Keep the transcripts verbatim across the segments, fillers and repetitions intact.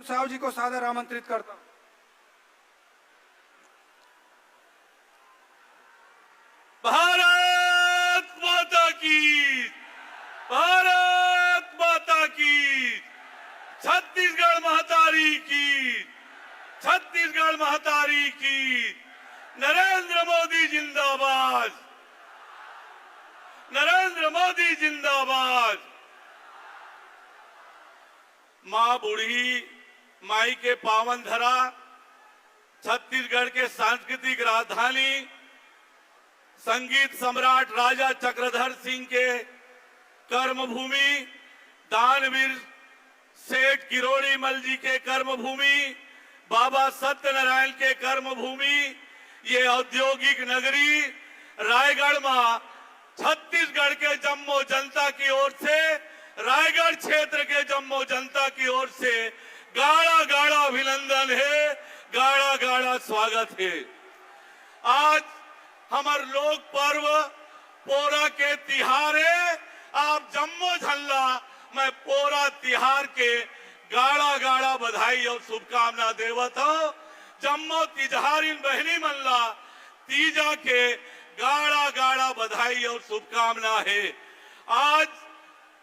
साहू जी को सादर आमंत्रित करता हूं। भारत माता की, भारत माता की, छत्तीसगढ़ महतारी की, छत्तीसगढ़ महतारी की, नरेंद्र मोदी जिंदाबाद, नरेंद्र मोदी जिंदाबाद। माँ बूढ़ी माई के पावन धरा, छत्तीसगढ़ के सांस्कृतिक राजधानी, संगीत सम्राट राजा चक्रधर सिंह के कर्मभूमि, दानवीर सेठ किरोड़ी मल जी के कर्मभूमि, बाबा सत्यनारायण के कर्मभूमि, ये औद्योगिक नगरी रायगढ़ मा छत्तीसगढ़ के जम्मो जनता की ओर से, रायगढ़ क्षेत्र के जम्मो जनता की ओर से गाड़ा गाड़ा अभिनंदन हे, गाड़ा गाड़ा स्वागत हे। आज हमर लोक पर्व पोरा के तिहार हे। आप जम्मो झन ला मैं पोरा तिहार के गाड़ा गाड़ा बधाई अउ शुभकामना देवत हंव। जम्मो तिजहारिन बहिनी मन ला तीजा के गाड़ा गाड़ा बधाई अउ शुभकामना हे। आज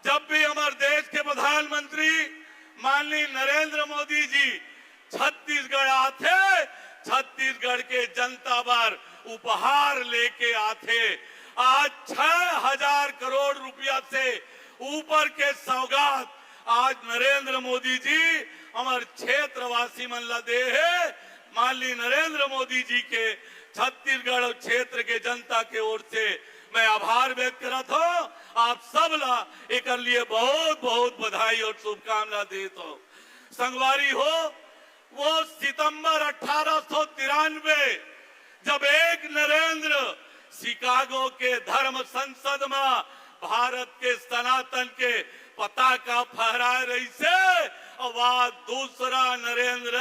जब भी हमर देश के प्रधानमंत्री माननीय नरेंद्र मोदी जी छत्तीसगढ़ आथे, छत्तीसगढ़ के जनता बर उपहार लेके आथे। आज छह हजार करोड़ रुपया से ऊपर के सौगात आज नरेंद्र मोदी जी हमर क्षेत्रवासी मन ला दे हे। माननीय नरेंद्र मोदी जी के छत्तीसगढ़ अउ क्षेत्र के जनता के ओर से मैं आभार व्यक्त करत हंव। आप सब ला एकर लिए बहुत बहुत बधाई अउ शुभकामना देत हंव। संगवारी हो, वो सितंबर अठारह सौ तिरानवे, जब एक नरेंद्र शिकागो के धर्म संसद मा भारत के सनातन के पताका फहराए रहिसे, अउ आज दूसरा नरेंद्र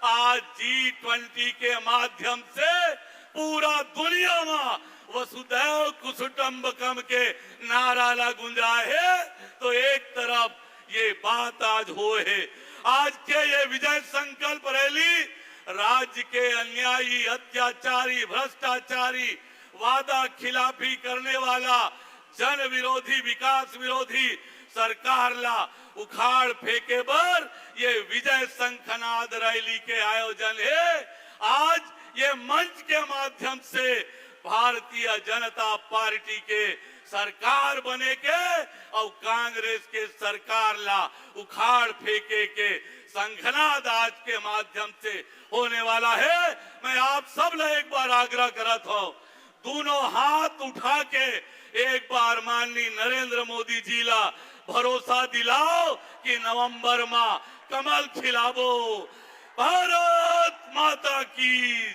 आज जी ट्वेंटी के माध्यम से पूरा दुनिया मा वसुधैव कुसुटम्बकम के नारा ला गुंजाए हे। तो एक तरफ ये बात आज होए हे, आज के ये विजय संकल्प रैली राज्य के अन्यायी, अत्याचारी, भ्रष्टाचारी, वादा खिलाफी करने वाला, जन विरोधी, विकास विरोधी सरकार ला उखाड़ फेंके बर ये विजय शंखनाद रैली के आयोजन हे। आज ये मंच के माध्यम से भारतीय जनता पार्टी के सरकार बने के अउ कांग्रेस के सरकार ला उखाड़ फेंके के शंखनाद आज के माध्यम से होने वाला हे। मैं आप सब ला एक बार आग्रह करत हंव, दोनों हाथ उठा के एक बार माननीय नरेंद्र मोदी जी ला भरोसा दिलाव कि नवंबर मा कमल खिलाबो। भारत माता की,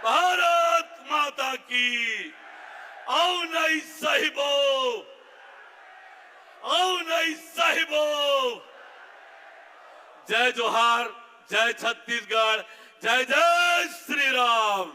भारत माता की। अउ नहीं सहिबो, अउ नहीं सहिबो। जय जोहार, जय छत्तीसगढ़, जय जय श्री राम।